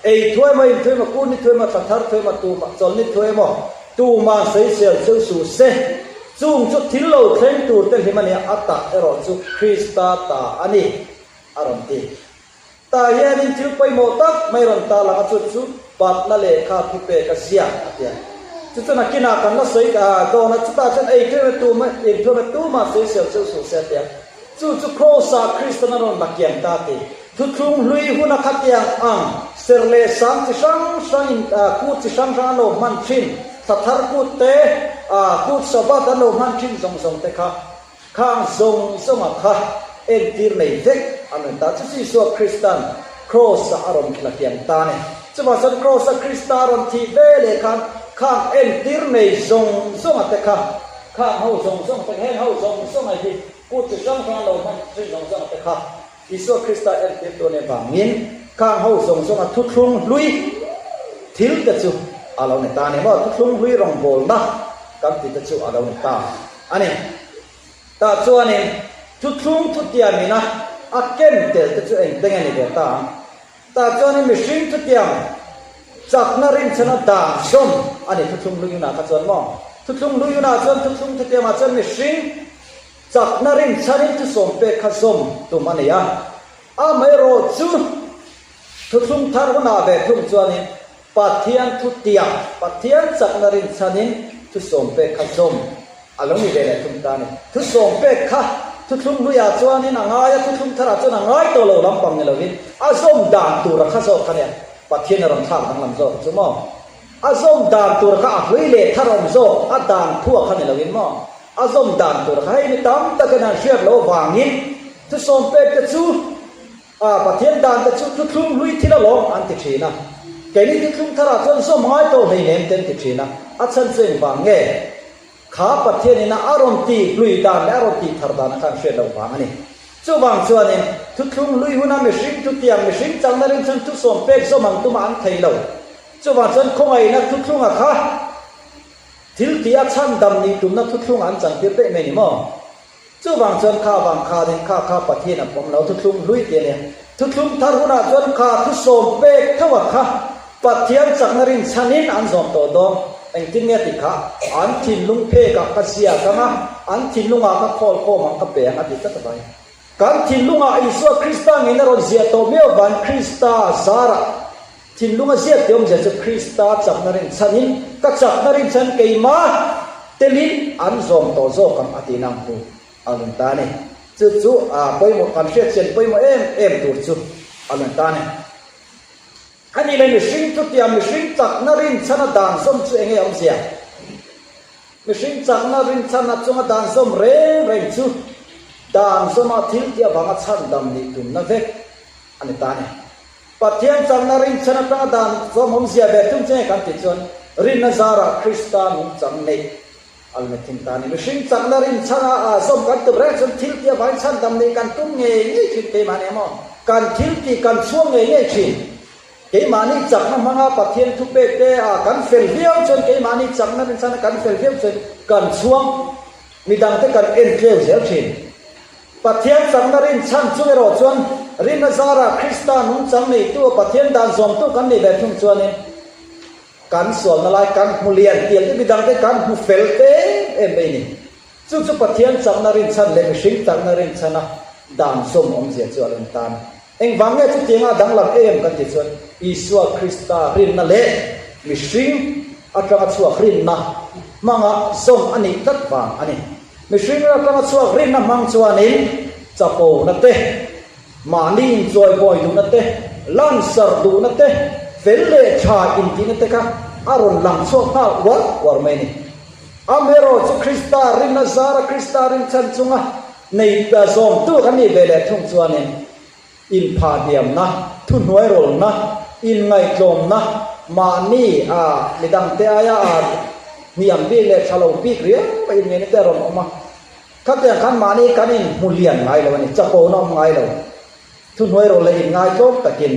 ei thuai emaw in thuai emaw kun ni thuai emaw thla thar thuai emaw tumah chawl ni thuai emaw tuman sawisel cheu suh se. Chung chu thil lo thleng tur te hlim a nia a tak erawh chu Krista ta a ni a rawn ti. Tah hianin thil pawimawh tak mai rawn ta lang a, chu chu Patna lehkha thupek a ziak a ti a. Chu chu nakinah kan la sawi dawn a, chutah chuan ei ṭeuh e tum a, inthuam e tumah sawisel cheu suh se a ti a. Chu chu Kraws-ah Kristan a rawn la kiang ta ti. Thuthlung hlui huna khatiang ang ser leh sang chi hrang hrang in kut chi hrang hrang an lo hman thin, thla thar kut te, kut Sabbath an lo hman thin zawng zawng te kha, khang zawng zawnga kha entir nei vek an rawn ta. Chu chu Isua Kristan Kraws-ah a rawn la kiang ta a ni. Chuvang chuan Kraws-a Krista a rawn thih ve leh khan khang entir nei zawng zawnga te kha, khang ho zawng zawng te kha, heng ho zawng zawnga hi kut chi hrang hrang an lo hman thin zawng zawnga te kha, Isua Krista entirtu nih vangin khang ho zawng zawnga thuthlung hlui thil te chu a lo ni ta a ni maw? Thuthlung hlui rawngbawlna kan tih te chu a lo ni ta a ni. Tah chuanin thuthlung thutiamina a ken tel te chu engte nge ni ve ta ang? Tah chuanin mihring thutiam chakna rinchhana dan zawm a ni thuthlung hlui hunah kha chuan maw? Thuthlung hlui hunah chuan thuthlung thutiamah chuan mihring Chakna rinchhanin thusawm pek kha zawm tum a ni a, amaherawh chu thuthlung thar hunah ve thung chuanin Pathian thutiam, Pathian chakna rinchhanin thusawm pek kha zawm a lo ni ve leh thung ta a ni. Thusawm pek kha thuthlung hluiah chuanin a ngai a, thuthlung tharah chuan a ngai tawh lo lampang ni lovin a zawm dan tura kha zawk kha nia Pathian a rawn thlak danglam zawk chu maw? A zawm dan tur kha a hlui leh thar awm zawk, a dan thua kha ni lovin maw? A zawm dan tur kha hei mi tam takin an hriat loh avangin thusawm pek te chu a Pathian dan te chu thuthlung hlui thil alawm an ti thin a. Keini thuthlung tharah chuan zawm ngai tawh hleinem te an ti thin a. A chhan chu engvang nge? Kha Pathian ina a rawn ti hlui dan leh a rawn tih thar dan kha an hriat loh vang a ni. Chuvang chuanin thuthlung hlui huna mihring thutiang mihring changna rinchhan thusawm pek zawm ang tumah an thei lo. Chuvang chuan khawngaihna thuthlunga kha Thil tih a chhandam nih tumna thuthlung an chantir daih mai ni maw? Chuvang chuan kha vang khanin kha kha Pathian a pawm lo thuthlung hlui tih a nia. Thuthlung thar hunah chuan kha thusawm pek tho a kha Pathian chakna rinchhanin an zawm tawh dawn. Engtin nge tih kha an thinlung phekah ka ziak ang a, an thinlungah ka khawl khawm ang ka pe ang a ti tlat avangin. Kan thinlungah Isua Krista ngei na rawn ziah tawh miau van Krista zarah Thinlung a ziak tih awmzia chu Krista chakna rinchhanin ka chakna rinchhan keimah telin an zawm tawh zawk ang a tih nang hu a lun ta a ni. Chu chu a pawimawh kan hriatchian pawimawh em em tur chu a lun ta a ni. A nih leh mihring chutiang mihring chakna rinchhana dan zawm chu enge awmzia? Mihring chakna rinchhana chunga dan zawm reng reng chu dan zawma thil tih avanga chhandam nih tumna vek a ni ta a ni. Pathian changna rinchhan atanga dan zawm awmzia ve thung che kan tih chuan rinna zarah Krista nungchang neih a la ni thung ta a ni. Mihring chakna rinchhana ah zawm kan tum reng chuan thil tih avangin chhandam neih kan tum ngei ngei thin keimahni emaw kan thil tih kan chhuang ngei ngei thin. Keimahni chakna hmanga Pathian thupek te ah kan fel viau chuan keimahni chakna rinchhana kan fel viau chuan kan chhuang midangte kan en tleu zel thin. Pathian chakna rinchhan chung erawh chuan rinna zarah Krista nungchang neitu a Pathian dan zawmtu kan nih ve thung chuanin kan sualna lai kan hmu lian tial te midangte kan hmu fel em em mai a ni. Chu chu Pathian chakna rinchhan leh mihring chakna rinchhana dan zawm awmzia chu a lo ni ta a ni. Engvang nge chutianga a danglam em kan tih chuan Isua Krista rinna leh mihring atanga chhuak rinna hmanga zawm a nih tlat vang a ni. Mihring atanga chhuak rinna hmang chuanin chapona te, mahni inchawibawi duhna te, lansar duhna te, fel leh tha intihna te kha a rawn lang chhuak nghal uar uar mai a ni. Amaherawhchu Krista rinna zara Krista rinchhan chunga nei zawmtu kan nih ve leh thung chuanin Inphahhniamna, thuhnuairawlna, inngaihtlawmna, mahni a midangte aia a hniam bik leh tha lo bik riau a inngeihna te a rawn awm a. Khatiang khan mahni kan inhmu lian ngai lo a ni, chapona awm ngai lo. Thuhnuairawlh leh inngaitlawm takin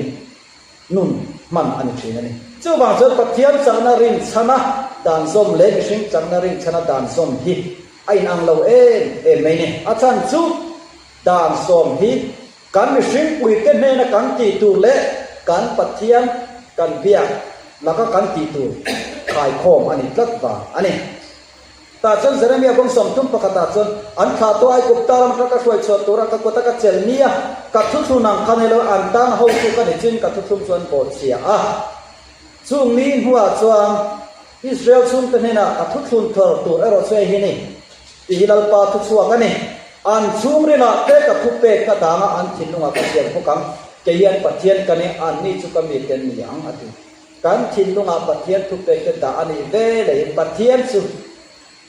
nun hman a ni thin a ni. Chuvang chuan Pathian chakna rinchhana dan zawm leh mihring chakna rinchhana dan zawm hi a inang lo em em mai ni. A chhan chu Dan sawm hi kan mihringpuite hnena kan tih tur leh kan Pathian kan biak laka kan tih tur khaikhawm a ni tlat vang a ni. Tah chuan Jeremia kawng 31 ah chuan an thlah tawh Aigupta ram kha ka hruai chhuah tura ka kuta ka chel ni a, ka thuthlun ang kha ni lo, an tan hotu ka ni chin ka thuthlung chu an bawhchhia a. Chung ni hnuah chuan. Israel chhungte hnenah ka thuthlun thar tur erawh chu hei hi ni, tih hi Lalpa thuchhuak a ni. An chhungrilah te ka thupek ka dang a, an thinlungah ka ziak bawk ang. Kei hian Pathian ka ni, anni chu ka mite an ni ang, a ti. Kan thinlungah Pathian thupek te dah a nih ve leiin Pathian chu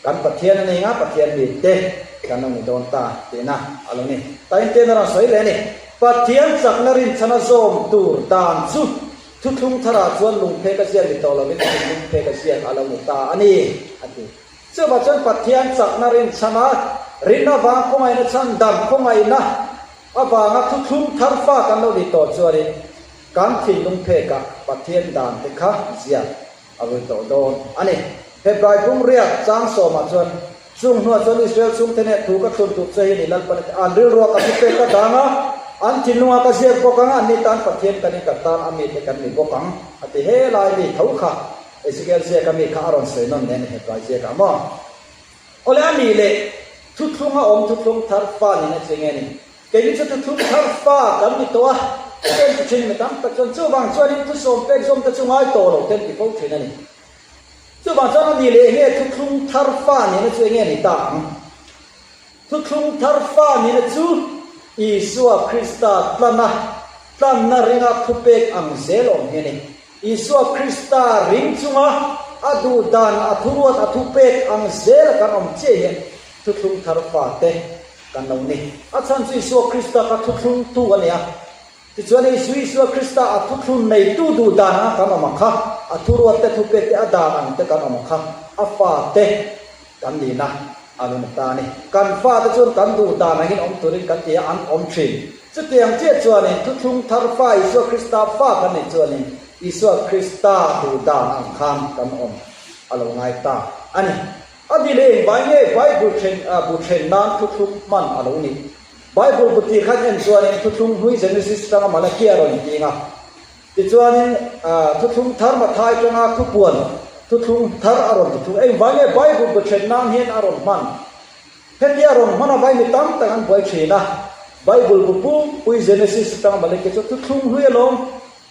Kan Pathian a nei nga, Pathian mite kan lo ni dawn ta tihna a lo ni. Tainten a rawn sawi leh a ni. Pathian chakna rinchhana zawm tur dan chu thuthlung tharah chuan lungphek a ziak ni tawh lovin thinlung phek a ziak a lo ni ta a ni, a ti. Chuvah chuan Pathian chakna rinchhana rin avang khawngaihna chhandam khawngaihna avanga thuthlung thar fa kan lo ni tawh chuanin kan thinlung phekah Pathian dan te kha ziak a vui tawh dawn a ni. Hebrai bung riak chang sawmah chuan, Chung hnuah chuan Israel chhungte hneh thu ka thlun tur che hi ni Lalpan a ti. An rilruah ka thupek ka dang a, an thinlungah ka ziak bawk ang, anni tan Pathian kan in ka tan a mite kan ni bawk ang, a ti. He lai mi tho kha Ezekiel ziaka mi kha a rawn sawi nawn leh a ni Hebrai ziakah maw? Awle a nih leh thuthlunga awm thuthlung thar fa nihna chi nge ni? Keini chu thuthlung thar fa kan ni tawh a, chen ti thin mi tam tak chuan chuvang chuanin thusawm pek zawm te chu ngai tawh lo ten ti fo thin a ni. Chuvang chuan a ni leh enge thuthlung thar fa nihna chu enge ni ta ang? Thuthlung thar fa nihna chu Isua Krista tlana tlanna ringa thupek ang zel awm hi a ni. Isua Krista ring chunga a duh dan, a thuruat, a thupek ang zela kan awm chiah hian thuthlung thar fate kan lo ni. A chhan chu Isua Krista kha thuthlungtu a ni a. Tichuan Isu Isua Krista a thuthlun neitu duh dan anga kan awm ang kha, a thuruat te, thupek te, a dan ang te kan awm ang kha, a fate kan nihna a lo ni ta a ni. Kan fate chuan kan duh dan angin awm turin kan ti a, an awm thin. Chutiang chiah chuanin thuthlung thar fa Isua Krista fa kan nih chuanin Isua Krista duh dan ang khan kan awm a lo ngai ta a ni. A ni leh engvai nge Bible then bu then nan thuthlung hman a lo nih? Bible bu tih khan en chuanin thuthlung hlui Genesis atanga Malakia rawn ting a. Tichuanin thuthlung thar Mathai atanga thupuan thuthlung thar a rawn ti thung. Engvai nge Bible bu then nan hian a rawn hman? Hetia rawn hman a vai mi tam tak an buai thin a, Bible bu pumpui Genesis atanga Malaki chu thuthlung hlui alawm,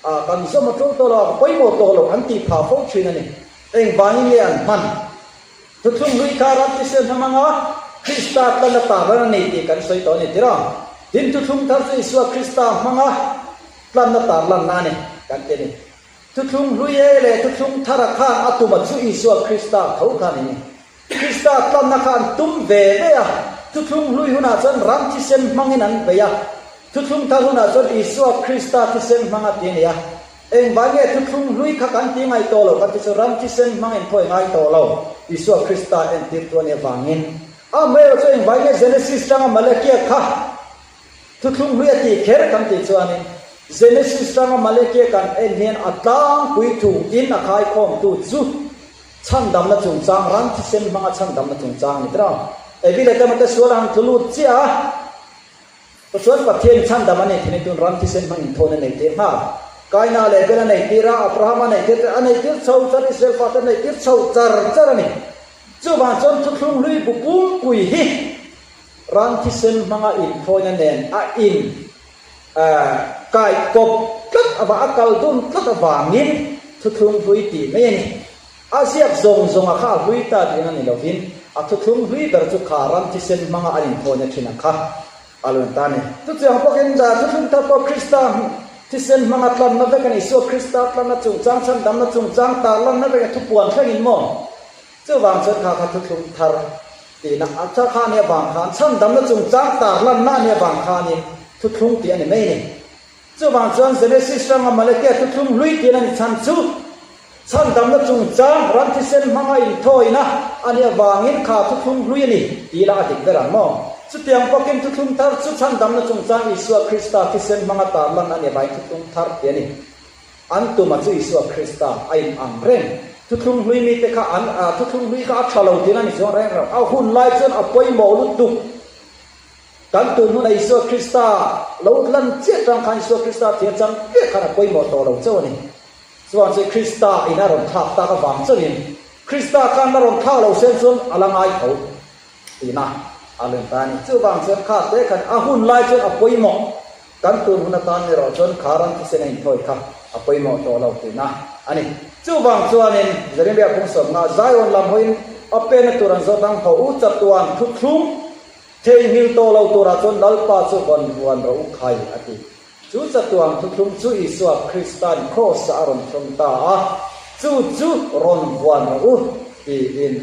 ah kan zawm a tul tawh lo a, ka pawimawh tawh lo an tih phah fo thin a ni. Engvangin nge an hman? Thuthlung hlui kha ram thisen hmang anga Krista tlan a tarlan a ni tih kan sawi tawh a ni tirh a. Tin, thuthlung thar chu Isua Krista hmanga tlanna tarlanna a ni kan ti a ni. Thuthlung hlui e leh thuthlung thara khan a tuma chu Isua Krista tho kha a ni ni. Krista tlanna kha an tum ve ve a, thuthlung hlui hunah chuan ram thisen hmangin an bei a, thuthlung thar hunah chuan Isua Krista thisen hmang a ti a ni a. Engvai nge thuthlung hlui kha kan ti ngai tawh lo kan ti chu ram thisen hmang in thawi ngai tawh lo, Isua Krista entirtu a nih avangin. Amaherawhchu chu engvai nge Genesis tanga Malakia kha thuthlung hlui a tih kher kan tih chuanin Genesis tanga Malakia kan en hian a tlangpui thu in a khaikhawmtu chu Chhandamna chungchang, ram thisen hmanga chhandamna chungchang a ni tir a. Evi leh Tama te sual a han tlu lut chiah a, tichuan Pathianin chhandam a nei thin tun ram thisen hmangin thawn a nei tir nghal. Kaina leh Abel a nei tir a, Abraham a nei tir a nei tir chho char, Israel fate a nei tir chho char char a ni. Chuvang chuan thuthlung hlui bu pumpui hi ram thisen hmanga inthawina nen a in kaih kawp tlat avang, a kal dun tlat avangin thuthlung hlui tih mai a ni. A ziak zawng zawnga kha a hlui ta tihna ni lovin, a thuthlung hlui ber chu kha ram thisen hmanga an inthawina thin ang kha a lo ni ta a ni. Chutiang bawkin thuthlung thar pawh Krista thisen hmanga tlanna vek a ni. Isua Krista tlanna chungchang, chhandamna chungchang, tarlanna vek a thupuan thlengin maw? Chuvang chuan kha kha thuthlung thar tihna a tha kha a nih avang khan chhandamna chungchang tarlanna a nih avang khanin thuthlung tih a ni mai a ni. Chuvang chuan Genesis ranga Malakia thuthlung hlui tihna ni chhan chu chhandamna chungchang ram thisen hmanga inthawina a nih avangin kha thuthlung hlui a ni tih lah a dik ber ang maw? Chutiang bawkin thuthlung thar chu chhandamna chungchang Isua Krista thisen hmanga tarlan a nih avangin thuthlung thar tih a ni. An tuma chu Isua Krista a in ang reng. Thuthlung hlui mite kha an thuthlung hlui kha a tha lo tihna ni chuang reng reng. A hun lai chuan a pawimawh lutuk. Kan tun huna Isua Krista lo lan chiah tang khan Isua Krista thia chang chiah khan a pawimawh tawh lo chauh a ni. Chuan chu Krista in a rawn thlak tak avang chauhin Krista khan la rawn thlak lo sen chuan a la ngai tho tihna a lun ta a ni. Chuvang chuan kha te khan a hun lai chuan a pawimawh. Kan tun hun atan erawh chuan kha ram thisen a inthawi kha a pawimawh tawh lo tihna a ni. Chuvang chuanin Jeremiah phung sawmna Zion lam hawiin a penna tur an zawt ang, Haw u chatuan thuthlung theihnghilh tawh lo turah chuan Lalpa chu vawn vuan rawh u khai a ti. Chu chatuan thuthlung chu Isua Krista'n Kraws-ah a rawn thlung ta a, chu chu rawn vuan rawh u tiin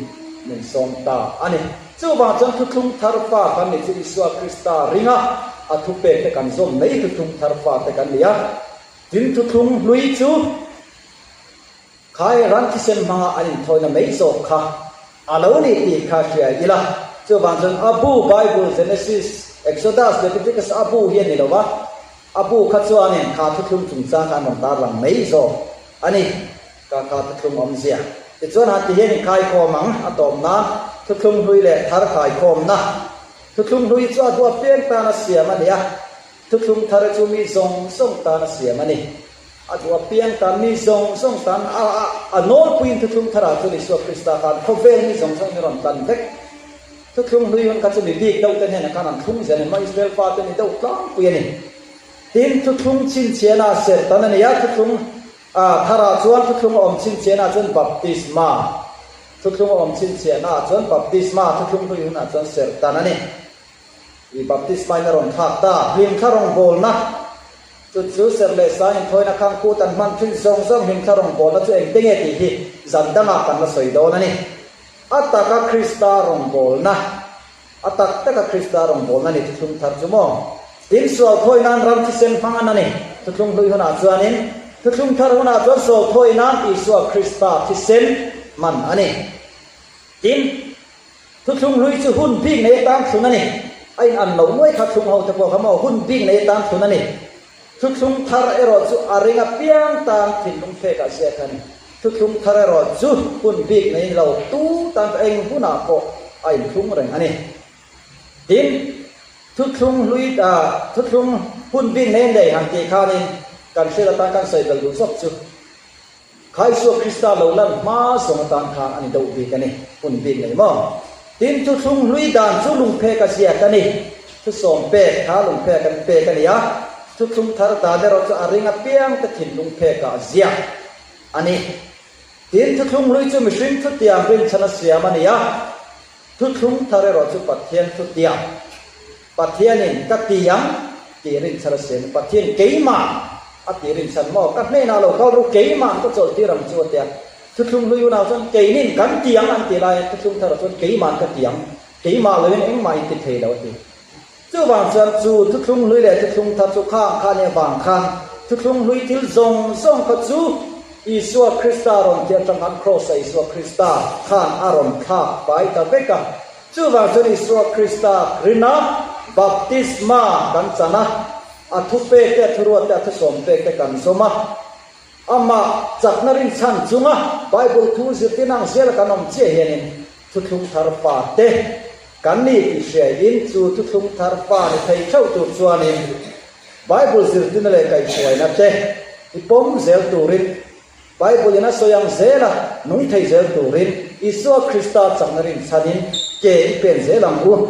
min sawm ta a ni. Chuvang chuan thuthlung thar fa kan nih chu Isua Krista ringa a thupek te kan zawm mai thuthlung thar fa te kan ni a. Tin thuthlung hlui chu Khai ran thisen hmanga an inthawina mai zawk kha a lo ni tih kha hria ila. Chuvang chuan a bu Bible Genesis, Exodus, Leviticus a bu hi a ni lo va, a bu kha chuanin kha thuthlung chungchang kha an rawn tarlang mai zawk a ni. Ka kha thuthlung awmzia. Tichuan han ti hian inkhaikhawm ang a tawp nan thuthlung hlui leh thar khaikhawmna. Thuthlung hlui chu a duah piang tana siam a ni a, thuthlung thar chu mi zawng zawng tana siam a ni. A duh apiang tan mi zawng zawng tan a a nawlpuiin thuthlung tharah chuan Isua Krista khan khawvel mi zawng zawng hi rawn tlan vek. Thuthlung hlui hun kha chu mi bik deuh te hnenah khan an thlung zel a ni, Israel fate ni deuh tlangpui a ni. Tin, thuthlung chhinchhiahna serh tan a ni a, thuthlung tharah chuan thuthlung a awm chhinchhiahna chuan baptisma, thuthlung a awm chhinchhiahna chuan baptisma, thuthlung hlui hunah chuan serh tan a ni. I baptisma in a rawn thlak ta, hlimthla rawngbawlna. Chu chu serh leh sang inthawina khang kut an hman thin zawng zawng hlimthla rawngbawlna chu engte nge tih hi zan dangah kan la sawi dawn a ni. A taka Krista rawngbawlna, a tak taka Krista rawngbawlna ni thuthlung thar chu maw? Tin, sual thawi nan ram thisen hmang an a ni. Thuthlung hlui hunah chuanin, thuthlung thar hunah chuan sual thawi nan Isua Krista thisen hman a ni. Tin, Thuthlung hlui chu hun bik nei atan thlun a ni. A in an loh nuai kha thlung ho te pawh kha maw hun bik nei atan thlun a ni. Thuthlung thar erawh chu a ring apiang tan thinlung phekah ziak a ni. Thuthlung thar erawh chu hun bik nei lo tu tan pawh eng hunah pawh a inthlung reng a ni. Tin, thuthlung hlui thuthlung hun bik nei nei han tih khanin kan hriat atan kan sawi bel duh zawk chu. Kha Isua Krista lo lan hma zawng atan khan a ni deuh bik a ni, hun bik nei maw? Tin, thuthlung hlui dan chu lungphek a ziak a ni. Thusawm pek kha lungphek an pek a ni a, thuthlung thar dan erawh chu a ring apiang te thinlungphekah a ziak a ni. Tin, thuthlung hlui chu mihring thutiang rinchhan a siam a ni a, thuthlung thar erawh chu Pathian thutiang. Pathianin ka ti ang tih rinchhan a siam. Pathian keimah a tih rinchhan maw? Ka hnenah lo kal ru keimah ka chawlhtir ang chu a ti a. Thuthlung hlui unau chuan keinin kan ti ang an ti laiin thuthlung tharah chuan keimah ka ti ang, keimah loin engmah in ti thei lo a ti. Chuvang chuan chu thuthlung hlui leh thuthlung thar chu khang kha nia vang khan thuthlung hlui thil zawng zawng kha chu Isua Krista rawn tih atang khan Kraws-a Isua Krista khan a rawn thlak fai ta vek a. Chuvang chuan Isua Krista rina baptisma kan chan a, a thupek te, a thuruat te, a thusawm pek te kan zawm a. Amah chakna rinchhan chunga Bible thu zirtir ang zela kan awm chiah hianin thuthlung thar fa te kan ni tih hriaiin chu thuthlung thar fa ni thei theuh tur chuanin Bible zirtirna leh kaihhruaina te i pawm zel turin Bible in a sawi ang zel a, nung thei zel turin Isua Krista chakna rinchhanin ke i pen zel ang u.